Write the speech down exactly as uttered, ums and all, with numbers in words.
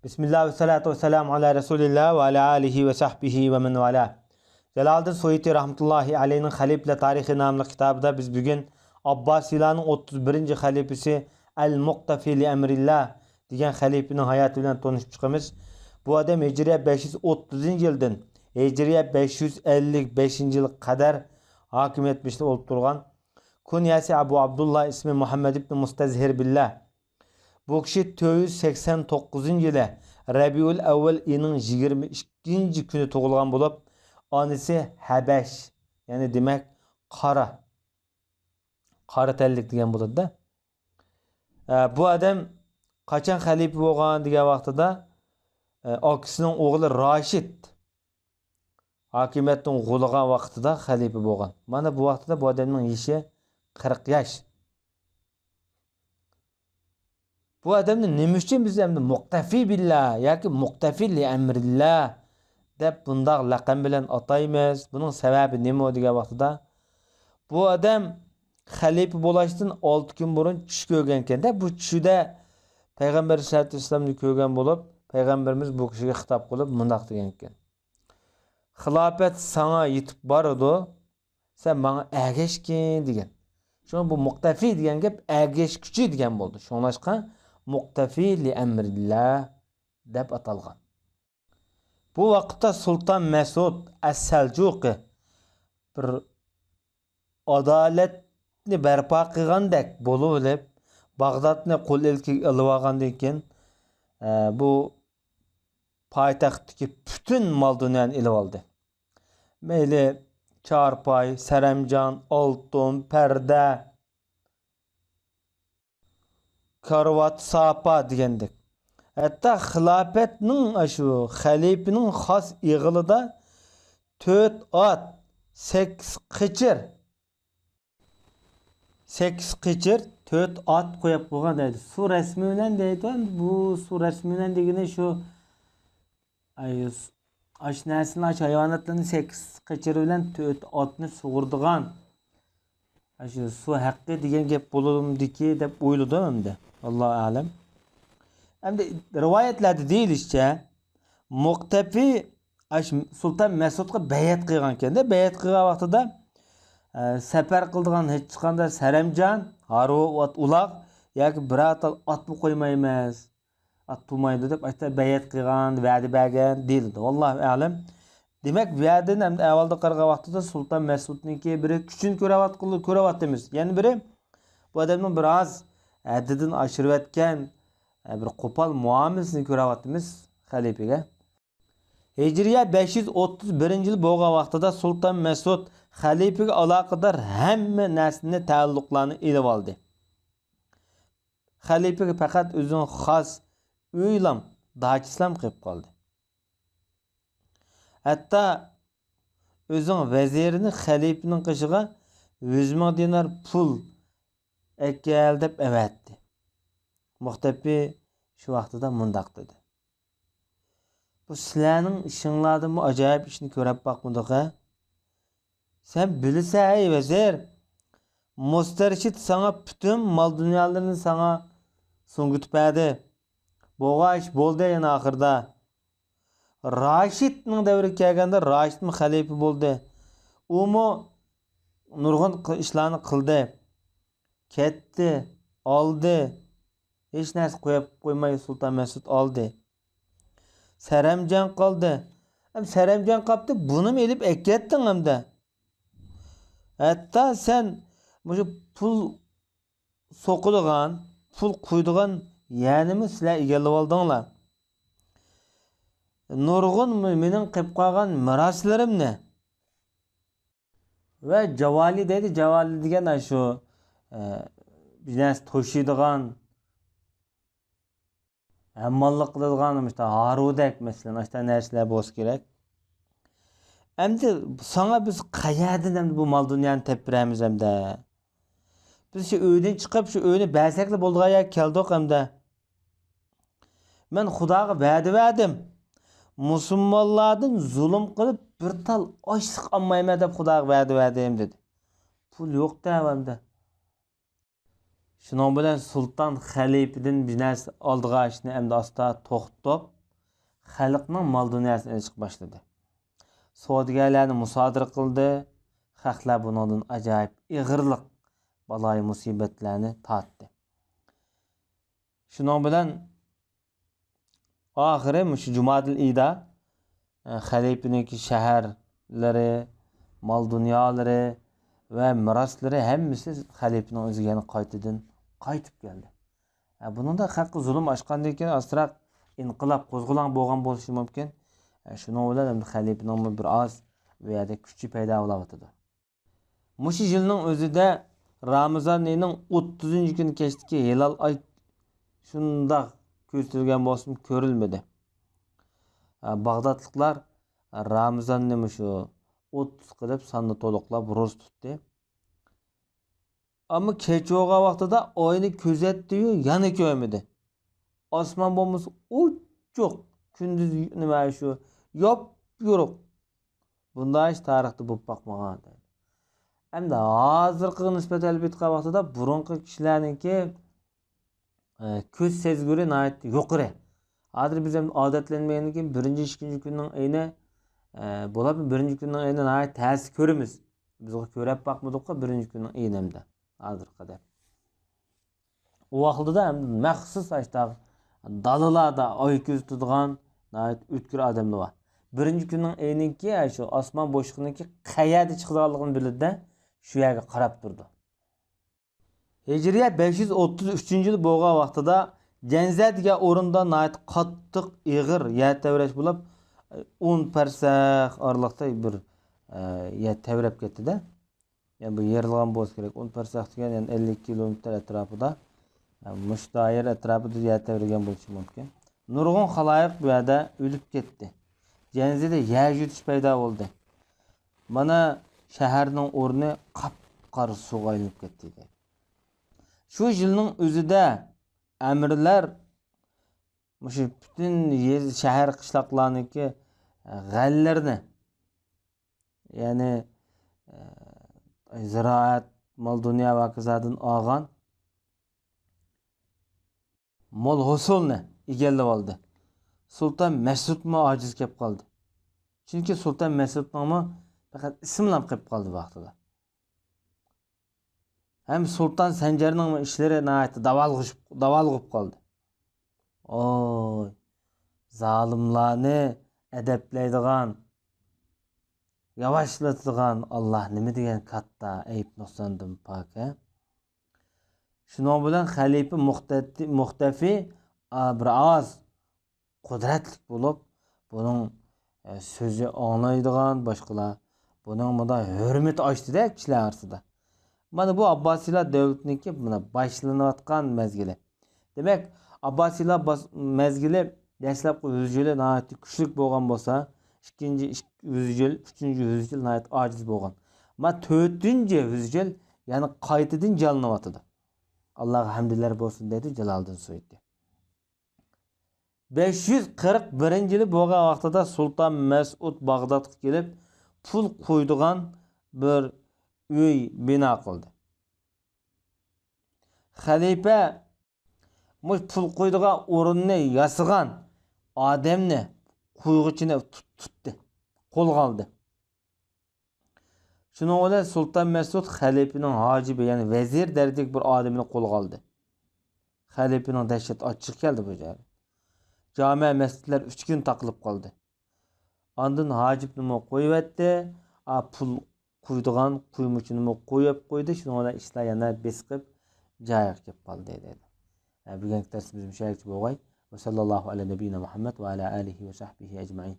بىسمىللا ۋەسسالاتۇ ۋەسسالامۇ ئالا رەسۇلىللا ۋە ئالا ئالىھى ۋە سەھبىھى ۋە مەن ۋالا. جالالىدىن سۇيۇتى رەھمەتۇللاھى ئەلەيھنىڭ خەلىپىلەر تارىخى ناملىق كىتابىدا بىز بۈگۈن ئابباسىيلارنىڭ ئوتتۇز بىرىنچى خەلىپىسى ئەل مۇقتەفى لى ئەمرىللا دېگەن خەلىپىنىڭ ھاياتى بىلەن تونۇشۇپ چىقىمىز. بۇ ئادەم ھىجرىيە بەش يۈز ئوتتۇزىنچى يىلدىن ھىجرىيە بەش يۈز ئەللىك بەشىنچى يىلغا قەدەر ھاكىمىيەت بېشىدا بولۇپ تۇرغان. كۇنيەسى ئەبۇ ئابدۇللا، ئىسمى مۇھەممەد ئىبنى مۇستەزھىر بىللا. بۇ كىشى تۆت يۈز سەكسەن توققۇزىنچى يىلى رەبىئۇل ئەۋۋەل ئېيىنىڭ يىگىرمە ئىككىنچى كۈنى تۇغۇلغان بولۇپ، ئانىسى ھەبەش، يەنى دېمەك قارا، قارا تەنلىك دېگەن بولىدۇ-دە. ئە، بۇ ئادەم قاچان خەلىپە بولغان دېگەن ۋاقتىدا، ئە، ئاكىسىنىڭ ئوغلى راشىد ھاكىمىيەتنى غۇلىغان ۋاقتىدا خەلىپە بولغان. مانا بۇ ۋاقتىدا بۇ ئادەمنىڭ يېشى قىرىق ياش. بۇ ئادەمنى نېمە ئۈچۈن بىز ئەمدى مۇقتەفى بىللا ياكى مۇقتەفى لىئەمرىللا دەپ بۇنداق لەقەم بىلەن ئاتايمىز؟ بۇنىڭ سەۋەبى نېمە دېگەن ۋاقتىدا، بۇ ئادەم خەلىپە بولۇشتىن ئالتە كۈن بۇرۇن چۈش كۆرگەنكەن-دە. بۇ چۈشىدە پەيغەمبەر ئەلەيھىسسالاتۇ ۋەسسالامنى كۆرگەن بولۇپ، پەيغەمبىرىمىز بۇ كىشىگە خىتاب قىلىپ مۇنداق دېگەنكەن: «خىلاپەت ساڭا يېتىپ بارىدۇ، سەن ماڭا ئەگەشكىن» دېگەن. شۇڭا بۇ مۇقتەفى دېگەن گەپ ئەگەشكۈچى دېگەن بولدى. شۇڭلاشقا مۇقتەفى لىئەمرىللا دەپ ئاتالغان. بۇ ۋاقىتتا سۇلتان مەسئۇد ئەس-سەلجۇقى بىر ئادالەتنى بەرپا قىلغاندەك بولۇۋېلىپ، باغدادنى قول ئىلكىگە ئېلىۋالغاندىن كېيىن، ئە، بۇ پايتەختتىكى پۈتۈن مال-دۇنيانى ئېلىۋالدى. مەيلى چارپاي، سەرەمجان، ئالتۇن، پەردە، كارىۋات، ساپا دېگەندەك. ھەتتا خىلاپەتنىڭ، ئاشۇ خەلىپىنىڭ خاس ئېغىلىدا تۆت ئات، سەككىز قېچىر، سەككىز قېچىر، تۆت ئات قويۇپ قويغان دەيدۇ. سۇ رەسمى بىلەن دەيدۇ. بۇ سۇ رەسمى بىلەن دېگىنى شۇ، ئاي، ئاشۇ نەرسىنى، ئاشۇ ھايۋاناتلارنى سەككىز قېچىر بىلەن تۆت ئاتنى سۇغۇرىدىغان، ئاشۇ سۇ ھەققى دېگەن گەپ بولۇمدىكى دەپ ئويلىدىم ئەمدى. ۋاللاھۇ ئەلەم. ئەمدى رىۋايەتلەردە دېيىلىشىچە، مۇقتەپى ئاشۇ سۇلتان مەسئۇدقا بەيئەت قىلغانكەن-دە. بەيئەت قىلغان ۋاقتىدا، ئە، سەپەر قىلىدىغان ھېچقانداق سەرەمجان، ھارۋا، ئات، ئۇلاغ ياكى بىرەر تال ئاتمۇ قويمايمىز، ئات تۇرمايدۇ دەپ، ئاشۇ بەيئەت قىلغان، ۋەدە بەرگەن دېيىلىدۇ. ۋاللاھۇ ئەلەم. دېمەك، بۇ يەردىن ئەمدى ئەھۋالدا قارىغان ۋاقتىدا سۇلتان مەسئۇدنىڭكى بىرى كۈچىنى كۆرۈۋات-، كۆرۈۋاتىمىز. يەنە بىرى، بۇ ئادەمنىڭ بىر ئاز ھەددىدىن ئاشۇرۇۋەتكەن، ئە، بىر قوپال مۇئامىلىسىنى كۆرۈۋاتىمىز خەلىپىگە. ھىجرىيە بەش يۈز ئوتتۇز بىرىنچى يىل بولغان ۋاقتىدا سۇلتان مەسئۇد خەلىپىگە ئالاقىدار ھەممە نەرسىنى، تەئەللۇقلارنى ئېلىۋالدى. خەلىپىگە پەقەت ئۆزىنىڭ خاس ئۆيىلام، داچىسىلام قېلىپ قالدى. ھەتتا ئۆزىنىڭ ۋەزىرىنى خەلىپىنىڭ قېشىغا يۈز مىڭ دىنار پۇل ئەكەل دەپ ئەۋەتتى. مۇختەپى شۇ ۋاقتىدا مۇنداق دېدى: «بۇ سىلەرنىڭ ئىشىڭلاردىنمۇ ئاجايىپ ئىشنى كۆرۈپ باقمىدۇق ھە؟ سەن بىلىسەن، ئەي ۋەزىر، مۇستەرشىد ساڭا پۈتۈن مال-دۇنيالىرىنى ساڭا سۇڭغۇتۇپ بەردى. بولغان ئىش بولدى يەنە ئاخىرىدا. راشىدنىڭ دەۋرىگە كەلگەندە راشىدمۇ خەلىپە بولدى. ئۇمۇ نۇرغۇن قىل-، ئىشلارنى قىلدى. كەتتى، ئالدى. ھېچ نەرسە قويۇپ قويماي سۇلتان مەسئۇد ئالدى. سەرەمجان قالدى. ھەم سەرەمجان قاپتۇ، بۇنىمۇ ئېلىپ ئەكەتتىڭ ئەمدى. ھەتتا سەن مۇشۇ پۇل سوقىدىغان، پۇل قۇيىدىغان يەرنىمۇ سىلەر ئىگىلىۋالدىڭلار. نۇرغۇن مېنىڭ قېلىپ قالغان مىراسلىرىمنى.» ۋە جاۋالى دەيدۇ. جاۋالى دېگەن شۇ، ئە، بىر نەرسە توشۇيدىغان، ھەمماللىق قىلىدىغان مۇشۇنداق ھارۋىدەك، مەسىلەن، ئاشۇنداق نەرسىلەر بولسا كېرەك. ئەمدى ساڭا بىز قەيەردىن ئەمدى بۇ مال-دۇنيانى تېپىپ بېرەمىز ئەمدى؟ بىز شۇ ئۆيدىن چىقىپ، شۇ ئۆينى بەرسەكلا بولىدىغان يەرگە كەلدۇق ئەمدى. مەن خۇداغا ۋەدە بەردىم. مۇسۇلمانلاردىن زۇلۇم قىلىپ، بىر تال ئاشلىق ئالمايمەن دەپ خۇداغا ۋەدە بەردىم، دېدى. پۇل يوق دەۋەمدى. شۇنىڭ بىلەن سۇلتان خەلىپىدىن بىر نەرسە ئالىدىغان ئىشنى ئەمدى ئاستا توختىتىپ، خەلقنىڭ مال-دۇنياسىنى ئېلىشقا باشلىدى. سودىگەرلەرنى مۇسادىرە قىلدى. خەقلەر بۇنىڭدىن ئاجايىپ ئېغىرلىق بالايىمۇسىبەتلەرنى تارتتى. شۇنىڭ بىلەن ئاخىرى مۇشۇ جۇمادىل ئىدا، ئە، خەلىپىنىڭكى شەھەرلىرى، مال-دۇنيالىرى ۋە مىراسلىرى ھەممىسى خەلىپىنىڭ ئۆزىگە يەنە قايتىدىن قايتىپ كەلدى. ئە، بۇنىڭدا خەققە زۇلۇم ئاشقاندىن كېيىن ئازراق ئىنقىلاب قوزغىلاڭ بولغان بولۇشى مۇمكىن. ئە، شۇنىڭ بىلەن ئەمدى خەلىپىنىڭمۇ بىر ئاز بۇ يەردە كۈچى پەيدا بولاۋاتىدۇ. مۇشۇ يىلنىڭ ئۆزىدە رامىزان ئېيىنىڭ ئوتتۇزىنچى كۈنى كەچتىكى ھىلال ئاي شۇنداق كۆرسىتىلگەن بولسىمۇ كۆرۈلمىدى. ئە، باغدادلىقلار رامىزاننى مۇشۇ ئوتتۇز قىلىپ ساننى تولۇقلاپ روزا تۇتتى. ئەمما كەچ بولغان ۋاقتىدا ئاينى كۆزەتتى-يۇ، يەنە كۆرمىدى. ئاسمان بولمىسا ئوچۇق، كۈندۈز نېمە شۇ ياپيورۇق. بۇنداق ئىش تارىختا بولۇپ باقمىغان. ئەمدى ھازىرقىغا نىسبەتەن ئېلىپ ئېيتقان ۋاقتىدا بۇرۇنقى كىشىلەرنىڭكى، ئە، كۆز سەزگۈرى ناھايىتى يۇقىرى. ھازىر بىز ئەمدى ئادەتلەنمىگەندىن كېيىن بىرىنچى، ئىككىنچى كۈننىڭ ئېيىنى، ئە، بولۇپمۇ بىرىنچى كۈننىڭ ئېيىنى ناھايىتى تەستە كۆرىمىز. بىزغۇ كۆرەپ باقمىدۇققۇ بىرىنچى كۈننىڭ ئېيىنى ئەمدى ھازىرغا قەدەر. ئۇ ۋاقتىدا ھەم مەخسۇس ئاشتاق دالىلاردا ئاي كۆزىتىدىغان ناھايىتى ئۆتكۈر ئادەملەر بار. بىرىنچى كۈننىڭ ئېيىنىڭكى، ئە، شۇ ئاسمان بوشلۇقىنىڭكى قەيەردە چىقىدىغانلىقىنى بىلىدىدە، شۇ يەرگە قاراپ تۇرىدۇ. ھىجرىيە بەش يۈز ئوتتۇز ئۈچىنچى يىل بولغان ۋاقتىدا جەنزە دېگەن ئورۇندا ناھايىتى قاتتىق، ئېغىر يەر تەۋرەش بولۇپ، ئون پەرسەخ ئارىلىقتا بىر، ئە، يەر تەۋرەپ كەتتىدە. يەنى بۇ يېرىلغان بولسا كېرەك. ئون پەرسەخ دېگەن يەنى ئەللىك كىلومېتىر ئەتراپىدا، مۇشۇ دائىرە ئەتراپىدا يەر تەۋرىگەن بولۇشى مۇمكىن. نۇرغۇن خالايىق بۇ يەردە ئۆلۈپ كەتتى. جەنزىدە يەر يۈتۈش پەيدا بولدى. مانا شەھەرنىڭ ئورنى قاپقارا سۇغا ئايلىنىپ كەتتى دەيدۇ. شۇ يىلنىڭ ئۆزىدە ئەمىرلەر مۇشۇ پۈتۈن يېزا، شەھەر، قىشلاقلارنىڭكى غەللىرىنى، يەنى، ئە، زىرائەت، مال-دۇنيا ۋە ھاكازادىن ئالغان مول ھوسۇلنى ئىگىلىۋالدى. سۇلتان مەسئۇدمۇ ئاجىز كەپ قالدى. چۈنكى سۇلتان مەسئۇدنىڭمۇ پەقەت ئىسمىلا قېلىپ قالدى ۋاقتىدا. ھەم سۇلتان سەنجەرنىڭمۇ ئىشلىرى ناھايىتى داۋالغۇشۇپ، داۋالغۇپ قالدى. ئوي، زالىملارنى ئەدەپلەيدىغان، ياۋاشلىتىدىغان ئاللا نېمە دېگەن كاتتا، ئەيىب نۇقساندىن پاك، ھە؟ شۇنىڭ بىلەن خەلىپە مۇختەتى-، مۇختەفى، ئا، بىر ئاز قۇدرەتلىك بولۇپ، بۇنىڭ، ئە، سۆزى ئاڭلايدىغان باشقىلار، بۇنىڭ مۇنداق ھۆرمىتى ئاشتىدە كىشىلەر ئارىسىدا. مانا بۇ ئابباسىيلار دۆلىتىنىڭكى مانا باشلىنىۋاتقان مەزگىلى. دېمەك، ئابباسىيلار باس-، مەزگىلى دەسلەپكى يۈز يىلى ناھايىتى كۈچلۈك بولغان بولسا، ئىككىنچى ئىك-، يۈز يىل، ئۈچىنچى يۈز يىل ناھايىتى ئاجىز بولغان. مانا تۆتىنچى يۈز يىل يەنە قايتىدىن جانلىنىۋاتىدۇ. ئاللاغا ھەمدلەر بولسۇن دەيدۇ جالالىدىن سۇيۇتى. بەش يۈز قىرىق بىرىنچى يىلى بولغان ۋاقتىدا سۇلتان مەسئۇد باغدادقا كېلىپ، پۇل قويىدىغان بىر ئۆي بىنا قىلدى. خەلىپە مۇشۇ پۇل قويىدىغان ئورۇننى ياسىغان ئادەمنى، قويغۇچىنى تۇت-، تۇتتى، قولغا ئالدى. شۇنىڭ بىلەن سۇلتان مەسئۇد خەلىپىنىڭ ھاجىپى، يەنى ۋەزىر دەرىجىلىك بىر ئادىمىنى قولغا ئالدى. خەلىپىنىڭ دەھشەت ئاچچىقى كەلدى بۇ يەردە. جامە مەسچىتلەر ئۈچ كۈن تاقىلىپ قالدى. ئاندىن ھاجىپنىمۇ قويۇۋەتتى، ئا، پۇل قويىدىغان قۇيمىچىنىمۇ قويۇپ قويدى. شۇنىڭ بىلەن ئىشلار يەنە بېسىقىپ جايىغا كېلىپ قالدى دەيدۇ. ھە، بۈگۈنكى دەرسىمىز مۇشۇ يەرگىچە بولغاي. ۋەسەللاللاھۇ ئەلە نەبىييىنا مۇھەممەد ۋە ئەلە ئالىھى ۋە سەھبىھى ئەجمەئىن.